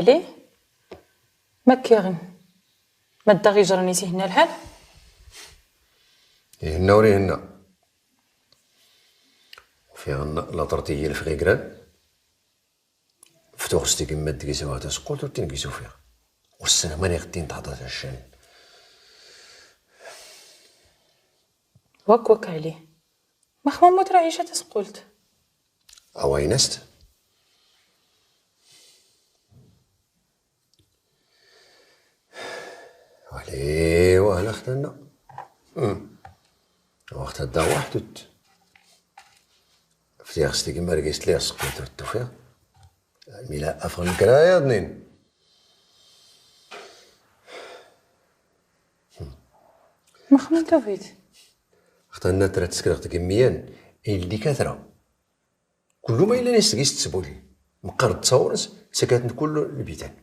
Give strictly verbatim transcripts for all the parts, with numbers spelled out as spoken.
Ɛli? Makkiɣn. Madda ɣ-ijran is-ihenna lḥal? Ihenna ur ihenna. Ufiɣ-n laṭert i-ilf ɣ-igran. Ftuɣ s-tigimmat deg-i s-iwaɣ tasqqult ur-tin-gis ufiɣ. Ur-ssneɣ mani ɣ-tin-tɛeḍḍa taccan. Wak wak Ɛli. Max ma mmut ra Ɛica tasqqult? Awaynast. Wali wala xtanna. Waxta da waḥdut. Ftiɣ s-tigimmat deg-i s-tliɣ sqqult ur-tufiɣ. Mila afɣ n-kra yaḍnin. Max ma tufit? Xtanna tra tskreɣ tgimmiyan illi katra. Kullu ma illan is-tgis tsbuli. Mqqar d-tsawr-ns tsakat n-kullu lbitan.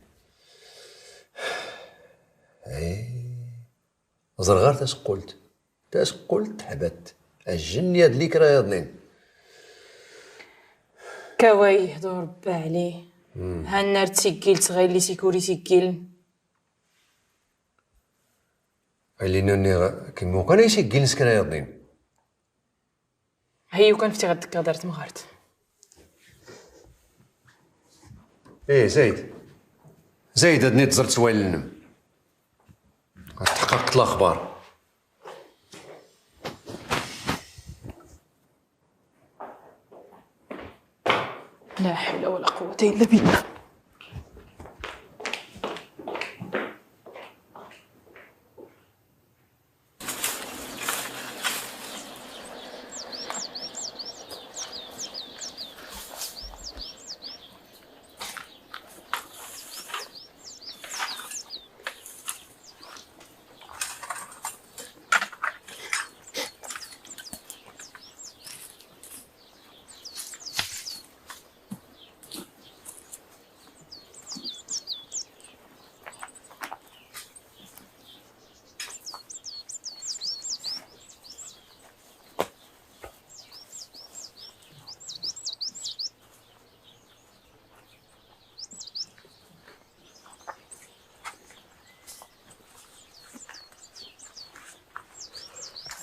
Ẓrɣ ɣar tasqqult. Tasqqult teḥbat. Ajjn yadli kra yaḍnin. Kaway hdur Ɛli. Hannar tsiggilt ɣilli sikur isiggiln. Ɛli nunni kimmu kan isiggiln s kra yaḍnin. Heyyu kan ftiɣ ad-kkɣ dar tmɣart. Ih zayd. Zayd ad-nid-ẓrt s-wayl-nnem. Ad-tḥqqaqt laxbar. La hawla wala quwwata illa billah.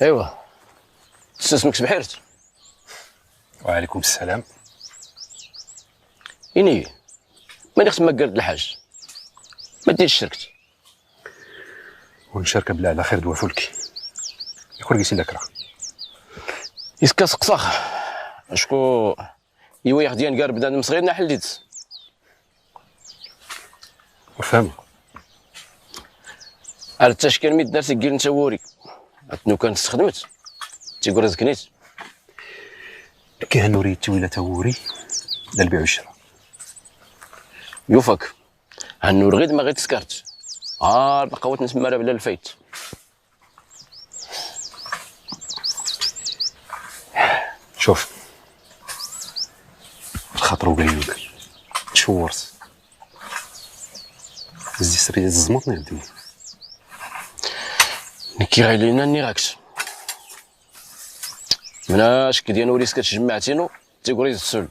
Aywa. Sismek s-bḥirt. Wa ɛlaykum s-salam. Ini, mani ɣ-tmaggart d-lḥaj? Ma d-tcerkt? Ur ncerk a bla ɛla xir d-wafulk. Ikur gis illa kra. Iska seqsaɣ. Acku iwa yaɣ-d-yan gar bnadem sɣir naḥldit. Ur fhmɣ. Ar ttackir middn ar s-iggiln tawuri. Atnu kan tessxdmt. Tiguri zknit. Nekki hannur ittwila tawuri d lbiɛ u ccra. Yufak. Hannur ɣid ma ɣid tskart. Ar taqawt nsmmar a bla lfayt. Cuf. Lxaṭer ugayug. Cwurt. Zdi sri tzẓmeḍ neɣ d-. Nekki ɣayli-nna nniɣ-ak-t. Mnac kdyan ur iskert jemmaɛt-inu. Tiguri d ssul.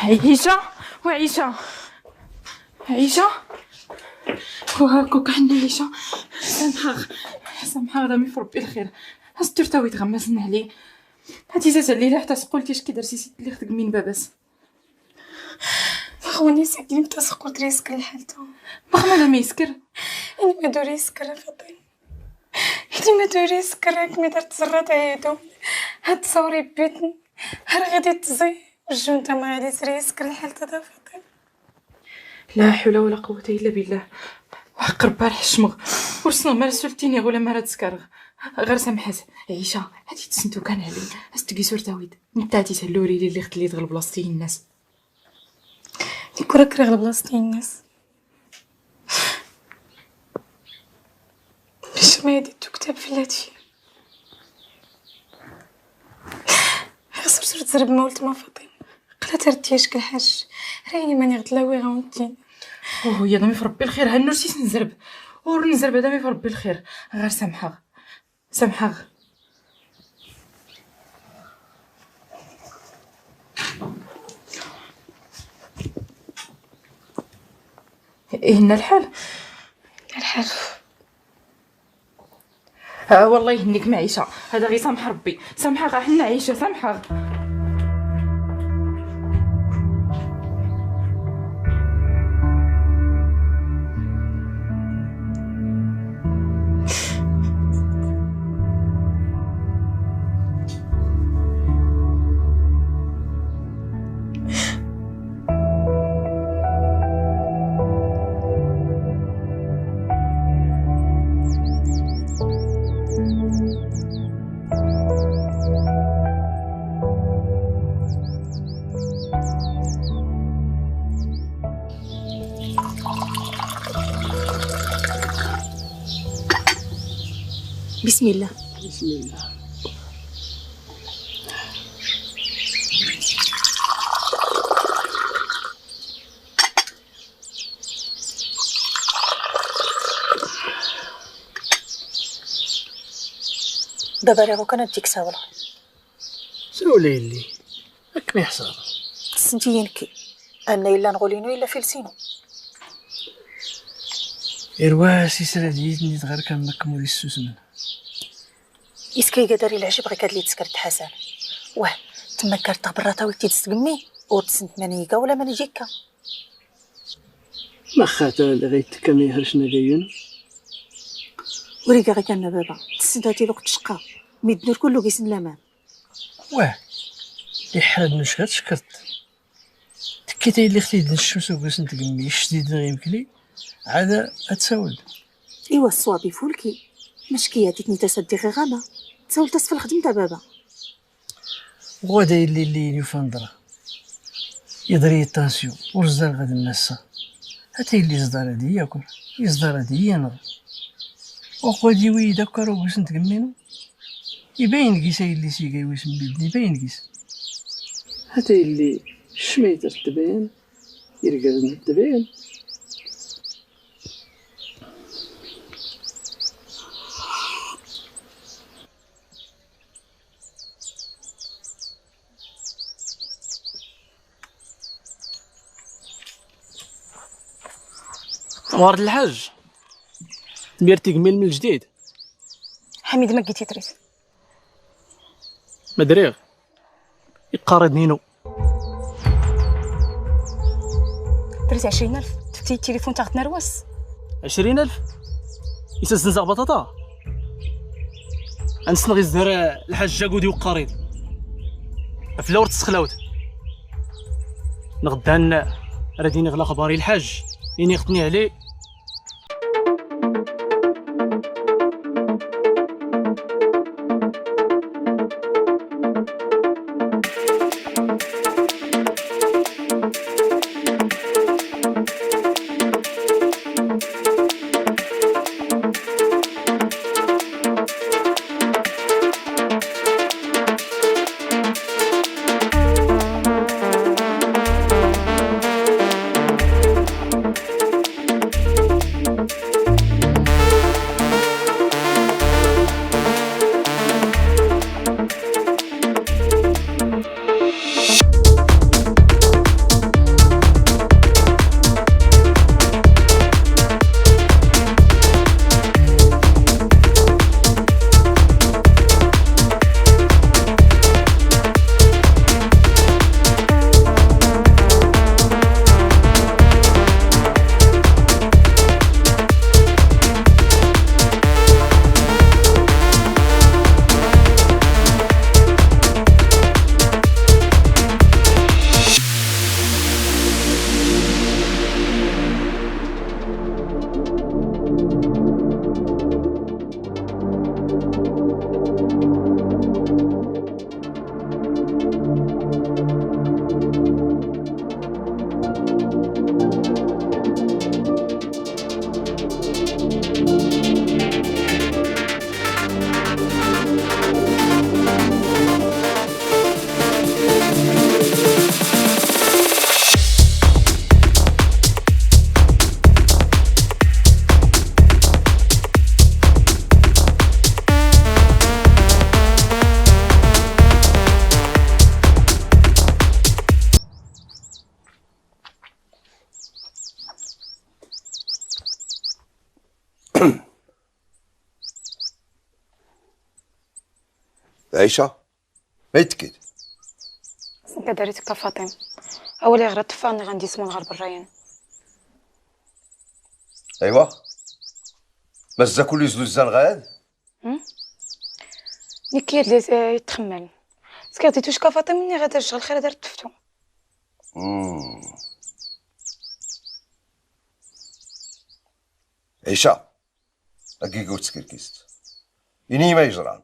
عيشة، وعيشة. عيشة؟ وهاكوك عندي عيشة. سامحة، سامحة، غدا مي في ربي الخير. هستر تاوي تغمسنا عليه. هاتي زازا الليلة حتى سقولتي اش كي درتي سيت اللي خدك من باباس. خواني ساكنين بتسقط ريسك الحالتو. بخمة لا ميسكر. إني ما دوري يسكر فطين. إني ما دوري يسكر راك مي درت زرات عيدو. هاد صوري بيتن. هر غادي تزي. والجون تا ما غادي تري يسكر الحالتو دا فطين. لا حول ولا قوة إلا بالله. وحق ربي راه حشمغ. ورسنا ما رسولتيني غولا ما راه تسكرغ. غير سامحات. عيشة، هاتي تسنتو كان علي. استقي سور تاويد. نتا تيسهلو ريلي اللي خت لي تغلب بلاصتي الناس. نيكو راك راه بلاصتي الناس. باش ما يدي تكتب في اللاتي. خسر صورة زرب ما قلت ما فاطين. قلت رديش كل حاجة. ريني ماني غتلاوي غونتين. اوه يا دامي في ربي الخير، هنو سيس نزرب. ور نزرب هذا مي في ربي الخير. غير سامحة. سامحة. إيه، هنا الحال؟ الحال. آه، والله يهنيك معيشة. هذا غير سامح ربي. سامحة، غا حنا عيشة، سامحة. بسم الله. بسم الله. دابا راه كان تجيك ساولا. ساولا يلي. هاك ما يحصل. تسنتي ينكي. أنا إلا نغولينو إلا فلسينو. إروا سي سراديت نيت غير كان مكمول السوسمن. إسكي قدر العجب غير كاد لي تسكرت حسن. واه، تما كارت برا تا ويتي تستقمي، وتسنت مانيكا ولا مانيجيكا. ما خاطر اللي غيتكا ما يهرش نبيون. وريقا غير كان بابا، تسنت هاتي لوقت شقا، ميدنور كله قيسن لامان. واه، يحرد نشكت شكرت. تكيتي اللي ختي دن الشمس وقسن تقمي، شديد غيمكلي، عاد أتساول. إيوا الصوابي فولكي، مشكية تيتني تصدقي غابة، تساول تصفى الخدمة بابا. غدا يلي اللي يوفا نضرة. يضري التانسيو، ورزا غد النسا. هاتي اللي زدار هادي ياكل، يزدار هادي ينغ. وغادي ويدا كارو بوسن تقمينو. يبين قيس اللي سيقاي ويسن بيدني، يبين قيس. هاتي اللي الشميتة تبين، يرقل تبين. ورد الحاج، ميرتي قميل من الجديد. حميد، ما قيتي تريد؟ ما دريغ. يقارض نينو. درت عشرين ألف، تفتي التليفون تاخد نرواس. عشرين ألف؟ يسزن زعبطة. أنسنغ يزدر الحاج جاكودي وقاريض. أفلاور تسخلاوت. نغدان رديني غلا خباري الحاج. إني خطني عليه. عيشة، ما يتكل. سنكا داري تكا فاطم. أولي غير طفاني غندي سمون غير براين. أيوا. مازال كل يزلو الزان غاد؟ هم؟ نكي هاد اللي يتخمن. سكا ديتو شكا فاطم مني غادي الشغل خير دار تفتو. مم. عيشة. أكيكو تسكركيست. إني ما يجران.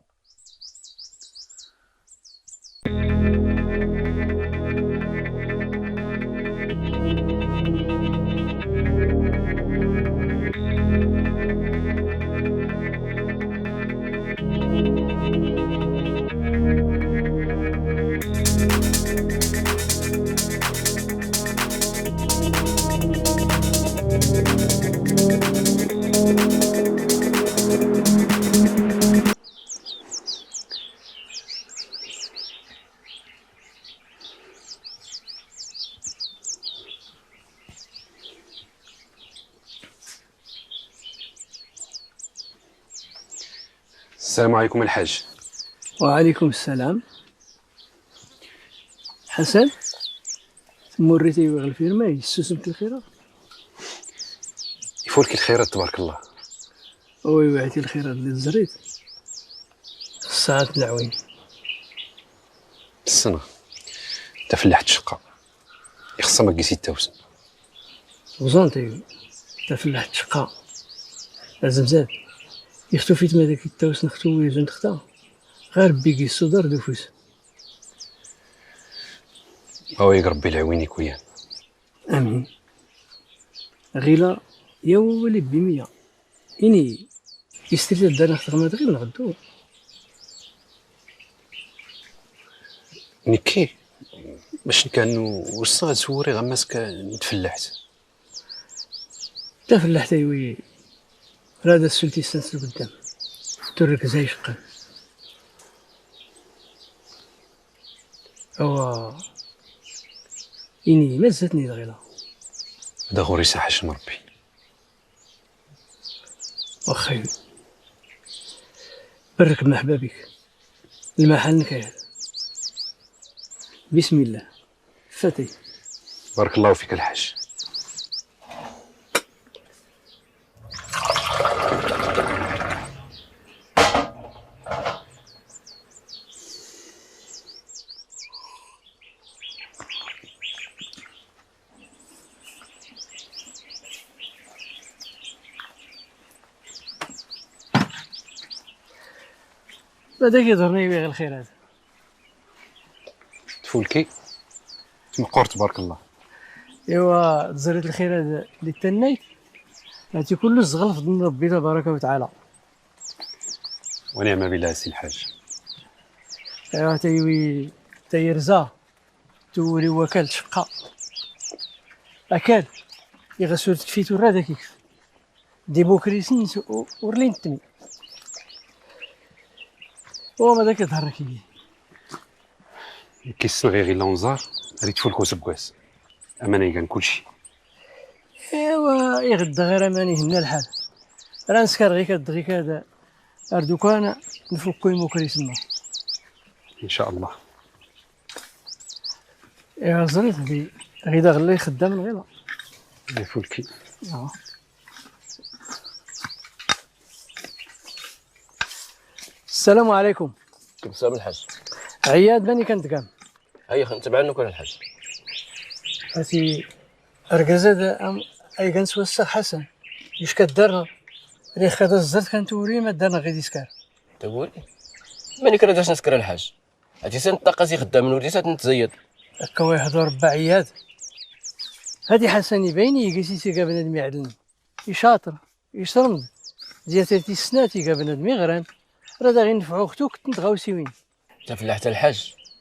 السلام عليكم الحاج. وعليكم السلام. حسن، تموريتي ويغ الفيرما، يسوسم كل خيرات. يفولك الخيرات، تبارك الله. وي، وعيتي الخيرات اللي تزريت. الساعات العوين. السنة. انت فلاح تشقى. يخصها ما تقيسي التوسن. وزونتي، تا فلاح تشقى. أزمزال. يختو فيت ما داك التوسن ختو ويزون تختا. غير بيكي الصدر دوفوس. هاويك ربي العويني كويان. آمين. غيلا يا ولي بمية. إني يستري الدار نخدم غير نغدو. نكي باش كان وصا سوري غمس كان تفلحت. تفلحت أيوي. راه دا السلتي السنس لقدام. ترك زي شقا. أوا. إني مزتني الغلا. دا غوري ساحش مربي. واخا. برك بمحبابك. المحل نكايل. بسم الله. فتي. بارك الله فيك الحاج. هذاك يضرني بيه الخير هذا. تفولكي. مقور تبارك الله. إيوا، تزريت الخير هذا اللي تنيت. هاتي كله الزغل في ظن ربي تبارك وتعالى. ونعم بالله سي الحاج. إيوا، تيوي، تيرزا. توري وكال شقا. أكال. يغسل تكفيتو را داكيك. ديموكريسي نس-، و-، ورلي نتمي. هو ما داك يظهر كي. كيسن غير غير لونزار، ريت فول كوسبكواس. أما أنا يقان كلشي. إيوا، يغد غير أماني هنا الحال. راه نسكر غير كد، غير كد. أردوكان نفكو يموكريسنا. إن شاء الله. إيوا، زريت بي. غير داغ اللي خدام الغيبة. يا فولكي. آه. السلام عليكم. السلام الحاج. عياد بني كنت كام. هيا خ-، نتبع عنك ولا الحاج. هاتي أرقزة دا أم أي كنت وسخ حسن. يش كدرنا. ريخ كدا الزرت كانت وري ما درنا غير ديسكار. تقول؟ ماني كرا داس نسكر الحاج. هاتي سنت طاقة زي خدام نوري سات نتزيد. هكا ويحضر ربع عياد. هادي حسن يبيني يقيسي سيقا بنادم يعدلني. يشاطر. يسرمد. Ziyat a tisnat iga bnadm iɣran, rad aɣ-innfeɛ uxtu kttn tɣawsiwin. Tafellaḥt a lḥaj,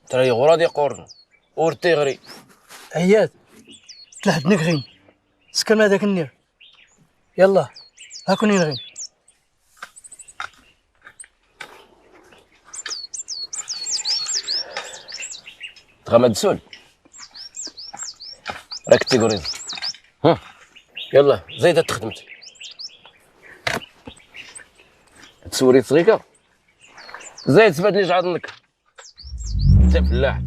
tra iɣur ad iqqurn, ur tiɣri. Ɛyad, tlḥ-d nngɣin. Skr ma d-ak-nniɣ. Yallah, hakun inɣin. Dɣa ma d-sul. Rak tiguriẓ. Yallah, zayd a txdmt. Tswri tsɣika. Zayd sbad n ijɛaḍ-nnek. Tafellaḥt.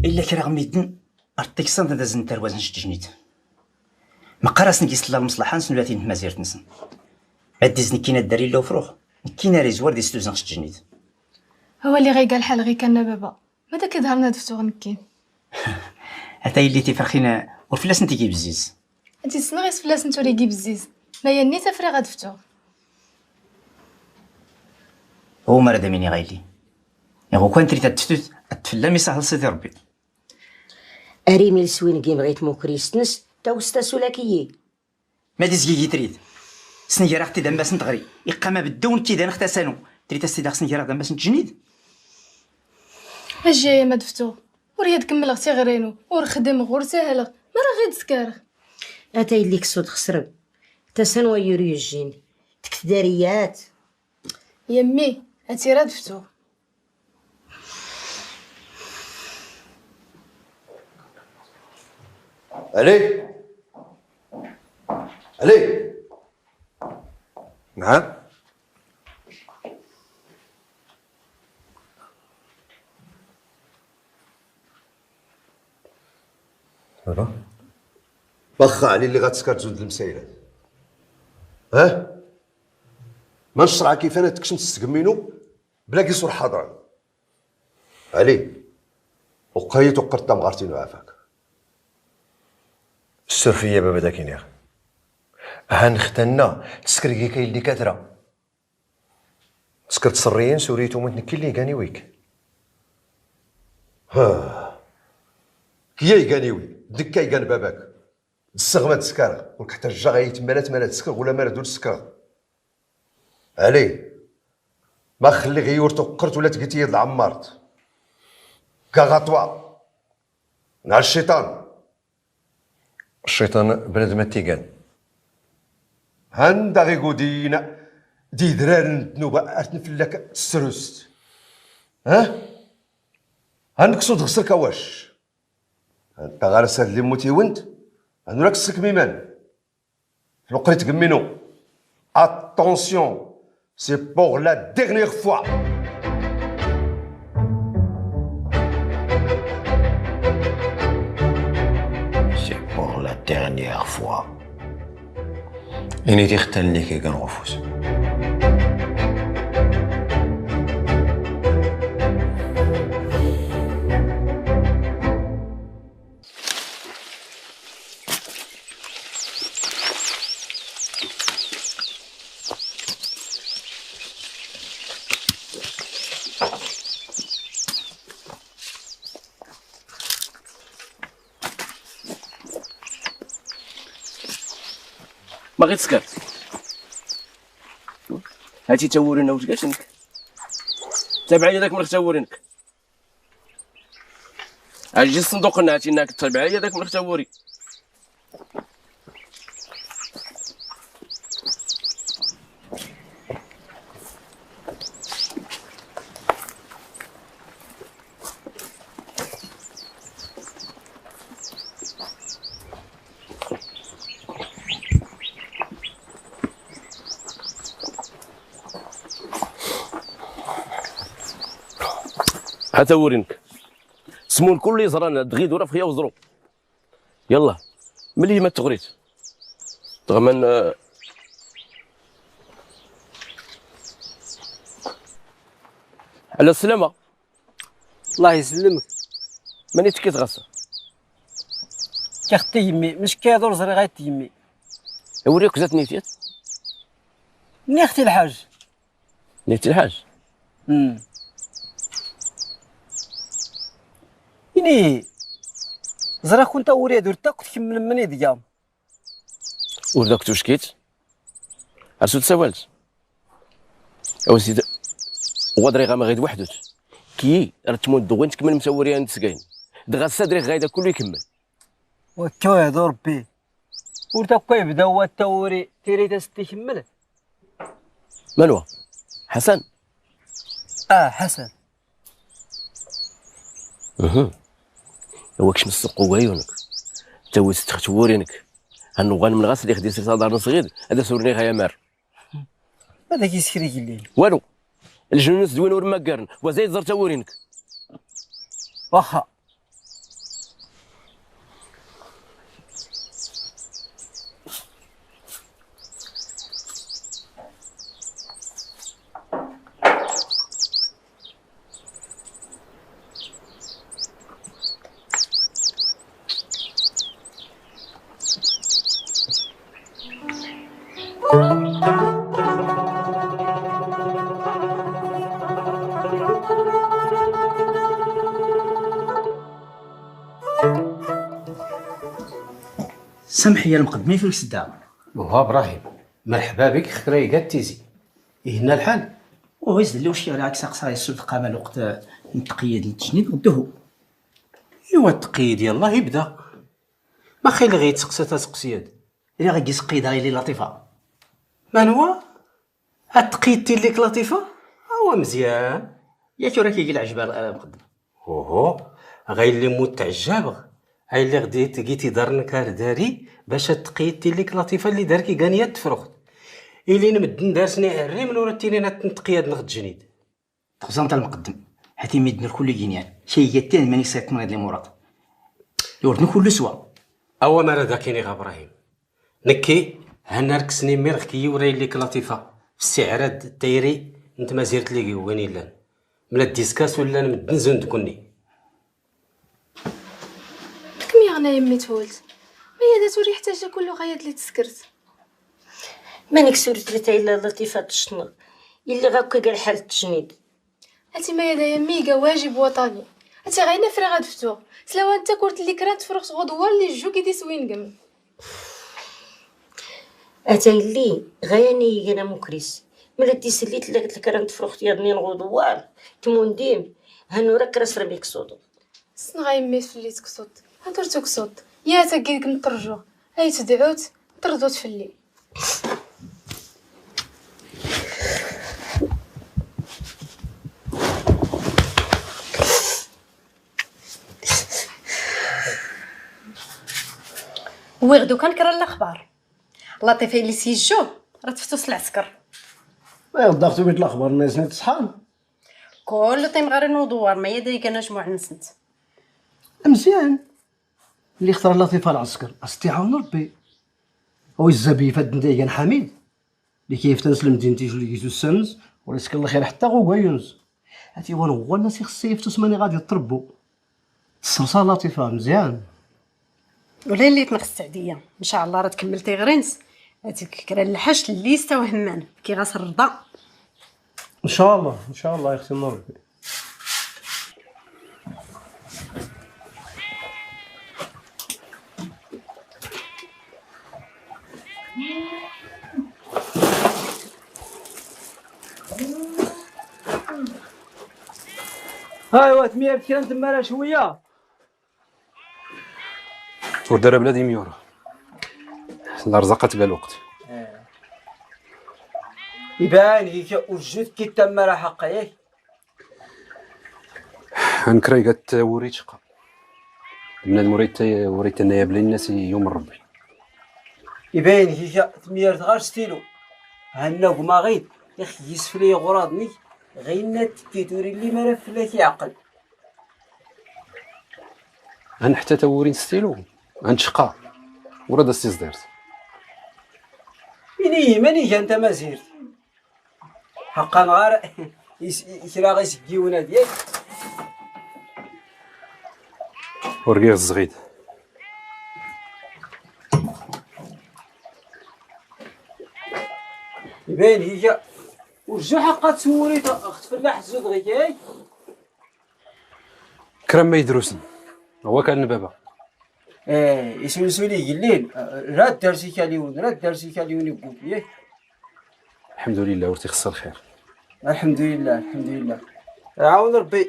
Illa kra ɣ-middn ar ṭṭikṣan ad azn tarwa-zn s-tjnit. Mqqar-asn gis tlla lmṣlaḥa-nsn ula tin tmazirt-nsn. Ad-izn kkin ad-ddar illa ufrux, kkin ar izwar d-istuzn s-tjnit. Awal iɣ iga lḥal ɣikan a baba. Mad-ak-idharn ad ftuɣ nkkin? Ata illi tifrxin ur fll-asnt igi bzziz. Ad-issnɣ is fll-asnt ur igi bzziz. Ma yannit afriɣ ad ftuɣ. Ɣumar ad am-iniɣ a illi. Iɣ ukwan trit ad tftut ad tfllam isahl sidi rbbi. Ar imil swin gimɣi tmukrist-ns tawst-as ula kiyyi. Ma d-izgigi trid. Sngar-aɣ-t-id ammas n tɣri. Iqqam abeddu n kidan x tasanu. Trid as-t-id-aɣ sngar-aɣ-d ammas n tjnid. Ajjay a mad ftuɣ. Ur yad kmmlɣ tiɣri-nu. Ur xdmɣ, ur sahlɣ. Mara ɣid skarɣ. Ata illi ksud xsrb. Tasan wa yur yujjin. Tktdariyat. Yammi, a tira ad ftuɣ. علي. علي. نعم. بابا. واخا علي اللي غتسكر تزود المسائل. ها؟ ما نشرع كيف انا تكشن تستقمينو بلا كيسور حضر. علي، وقريت وقرت تمغارتين وعافاك. السرفية بابا داكينير. هان ختنا تسكر كي كاين اللي كثرة. تسكر تصريين سوريتو مت نكي اللي يقاني ويك. ها. كي يقاني وي؟ دكا يقان باباك. السغمة تسكر. ولك حتى الجا غايت مالات مالات تسكر ولا مالات دول تسكر. علي، ما خلي غيورت وقرت ولا تقيت يد العمارت. كاغاطوا. نهار الشيطان. الشيطان بنادم التيقان. هاندا غيقودينا دي درار الذنوب ارتن فلاك السروست. ها؟ هانك صوت غسر كواش. انت غير سهل لي موتي ونت. هانو راك السك ميمان. فلوقري تقمينو. Attention, c'est pour la dernière fois. C'est pour la dernière fois. إني تختلني كي كان غفوس. ما غير سكرت. هاتي تاورينا وش قاش انك. تابعي هذاك من تاورينك. اجي الصندوق هنا، هاتي هناك، تبعي هذاك من الخشاوري. هاتا ورينك. سمون كل يزران دغيد ورا فخيا وزرو. يلا. ملي ما تغريت. تغمن، آه. على السلامة. الله يسلمك. Mani tekkit ɣas? Kkiɣ-t i yemmi, mec akka-ad ur ẓriɣ ay-t i yemmi. Awri akk zat-nni-t-yat? Nniɣ-t i lḥaj. Nniɣ-t i lḥaj? Hmm. Ini, ẓriɣ-kent awri-ad ur t-akk tkemmlem mani deg-a. Ur d akk tuckit. Ar su tsawalt. Aw sid, wadriɣ amaɣid weḥd-ut. Ki, ar tmud d win tkemmlem tawuri-ad tsgayn. Dɣa s-adriɣ ɣayd akk kullu ikemmel. Wakka ur d Rebbi. Ur takka yebda wa tawuri, tiri-t as-tikemmel. Manwa? Ḥasan? Ah, Ḥasan. Mhm. Awa kcem ssuq ugayu-nnek. Tawi-t txet wuri-nnek. Ad nuɣal mnɣas lixdis s aḍar n sɣid, ad as-urniɣ ay amar. Ma d ak-iskri gillin. Walu. Lejnun-is d win ur maggaren, wa zayd ẓer tawuri-nnek. Waxa. سمح يا المقدم، ما يفرقش الدعوة. وها إبراهيم، مرحبا بك، خكرا يقات تيزي. إيه هنا الحال؟ وهو يزل له شي على عكس أقصى يسود قام الوقت نتقيد التجنيد ودهو. إيوا التقييد يلاه يبدا. ما خير غير تسقسى تسقسيات. إلا غير قيس قيدها إلي لطيفة. من هو؟ التقييد تيليك لطيفة؟ هو مزيان. ياك راك يجي العجبة المقدم. هوهو، غير اللي موت تعجابغ. هاي اللي غدي تجي تيدار نكار داري باش التقييد تيليك لطيفة اللي دارك يقانيات تفرخت. إلي نمدن دارسني عري من ورا تيلي نتنتقياد نخد جنيد. تخزنت المقدم، حتى يمدن الكل يجينيان. شي يتين ماني ساكن هاد المراد. يوردن كل سوا. أوا ما راه ذاكيني غا إبراهيم. نكي، هنا ركسني ميرغ كي يوري ليك لطيفة. في السعرات التيري، نت ما زيرت لي وين يلان. ملا الديسكاس ولا نمدن زند كني. كم يغنى يمي تولت؟ ما يدات وريح تاجا كله غاية اللي تسكرت. مانيك سورت لي تايلا لطيفة تشنغ. إلي غاكو قال حال التجنيد. أتي ما يدا يمي قا واجب وطني. أتي غاينا فري غاد فتو. سلاوان تا كورت اللي كرات فروخ غدوار اللي جو كي ديس وين قم. أتي اللي غايني يقنا مكريس. ملا ديس اللي تلاقت لك رانت فروخ يا دنين غدوار. تمونديم. هنو راك راس ربيك صوتو. سنغا يمي فلي تكسوط، هدر تكسوط، يا تاكيك نطرجو، هاي تدعوت، طردوت فلي. ويغدو كان كرا الأخبار. لطيفة اللي سيجو، راه تفتوس العسكر. ويغدو أختو قلت الأخبار، الناس نتصحان. كل طيم غير نوضوار، ما يدري كان مجموع نسنت. مزيان. اللي اختار لطيفة العسكر، استعاون ربي. أو الزبي فد نديقان حميد. اللي كيف تنسلم دينتي شو اللي جيتو السمز، وريسك الله خير حتى غو يونس. هاتي وان هو الناس يخصي يفتو سماني غادي يطربو. الصرصار لطيفة مزيان. ولا اللي تنقصت عليا. إن شاء الله راه تكملتي غرينس. هاتيك كرا الحش اللي يستوى همان. كي غاس الرضا. إن شاء الله، إن شاء الله يا أختي نور. هاي وات مية بكرا نتمارا شوية. ور دار بلادي ميورا. لا رزقت بالوقت. يبان هيك وجدت كي تمارا حقا ياك. هنكري قالت وريتشقا. من المريت وريت النيابلين الناس يوم الربي. يبان كيكا تميرت غير ستيلو. هنا كما غيت ياخي يسفلي غراضني. غينا تكيتوري اللي ما فلاكي عقل. هن حتى تورين ستيلو. هن شقا. ورد السيزديرت. إني ماني كان تمازيرت. حقا غار يس-، يسرا غيسقيونا ديالك. Ur giɣ ẓẓɣid. Iban hika ur ju ḥaqqa tsuri ɣ tfellaḥt zudɣ ikay. Kra n ma idrusen ɣ wakal n baba. Isunsun igellil. Rad dars ikaliwen, rad dars ikaliwen igguk yak. Lḥemdulillah, ur t-ixeṣṣa lxir. Lḥemdulillah, lḥemdulillah. Ɛawen Ṛebbi.